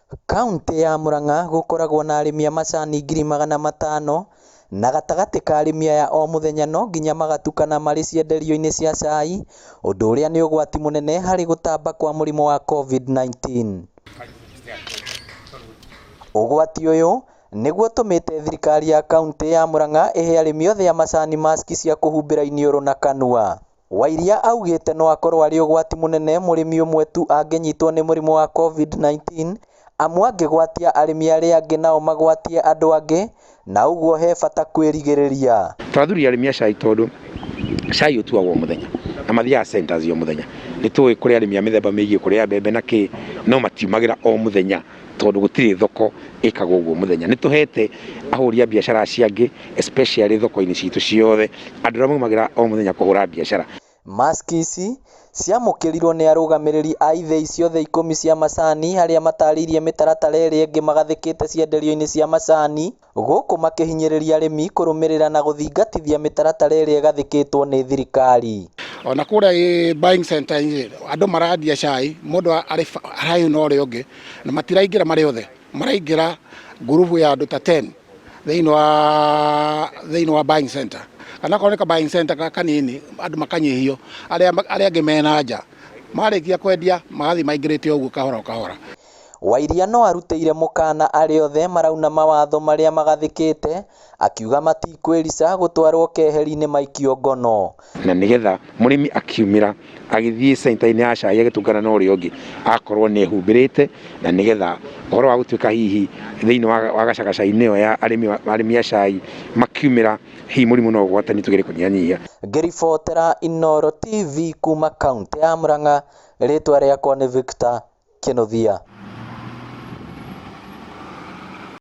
Kauntĩ ya Murang'a gũkoragwo na arĩmi a macani 500,000 na gatagatĩ ka arĩmi aya o mũthenya no nginya magatukana marĩ cienderio-inĩ cia cai, ũndũ ũrĩa nĩ ũgwati mũnene harĩ gũtamba kwa mũrimũ wa COVID-19. Ũgwati ũyũ nĩguo ũtũmĩte thirikari ya kauntĩ ya Murang'a ĩhe arĩmi othe a macani maski cia kũhumbĩra iniũrũ na kanua. Wairia augĩte no akorwo arĩ ũgwati mũnene mũrĩmi ũmwe tu angĩnyitwo nĩ mũrimũ wa COVID-19 amu angĩgwatia arĩmi arĩa angĩ nao magwatie andũ angĩ na ũguo he bata kwĩrigĩrĩria. Tũrathurire arĩmi a cai tondũ cai ũtuagwo mũthenya na mathiaga centers o mũthenya. Nĩ tũĩ kũrĩ arĩmi a mĩthemba mĩingĩ, kũrĩ a mbembe na kĩ, no matiumagĩra o mũthenya tondũ gũtirĩ thoko ĩkagwo ũguo mũthenya. Nĩ tũhete ahũri a biacara acio angĩ especially thoko-inĩ citũ ciothe andũ arĩa maumagĩra o mũthenya kũhũra biacara. Maski ici ciamũkĩrirwo nĩ arũgamĩrĩri a ithĩi ciothe 10 cia macani arĩa matarĩirie mĩtaratara ĩrĩa ĩngĩ magathĩkĩte cienderio-inĩ cia macani gũkũ makĩhinyĩrĩria arĩmi kũrũmĩrĩra na gũthingatithia mĩtaratara ĩrĩa ĩgathĩkĩtwo nĩ thirikari. Ona kũrĩa buying center andũ marendia cai mũndũ arĩ haraihu na ũrĩa ũngĩ na matiraingĩra marĩ othe, maraingĩra ngurubu ya andũ ta 10 thĩinĩ wa buying center, kana okorwo nĩ ka buying center kanini andũ makanyihio, arĩa angĩ mena nja marĩkia kwendia magathiĩ maingĩrĩte ũguo kahora o kahora. Wairia no arutĩire mũkana arĩa othe marauna mawatho marĩa magathĩkĩte akiuga matikwĩrica gũtwarwo keheri-inĩ maikio ngono. Na nĩgetha mũrĩmi akiumĩra agĩthiĩ center-inĩ ya cai agĩtũngana na ũrĩa ũngĩ akorwo nĩ ehumbĩrĩte, na nĩgetha ũhoro wa gũtuĩka hihi thĩinĩ wa gacagaca-inĩ ĩyo ya arĩmi a cai makiumĩra hihi mũrimũ no ũgwatanie tũgerie kũnyihanyihia. Ngĩribotera Inooro TV kuma kaũntĩ ya Murang'a, rĩtwa rĩakwa nĩ Victor Kĩnuthia.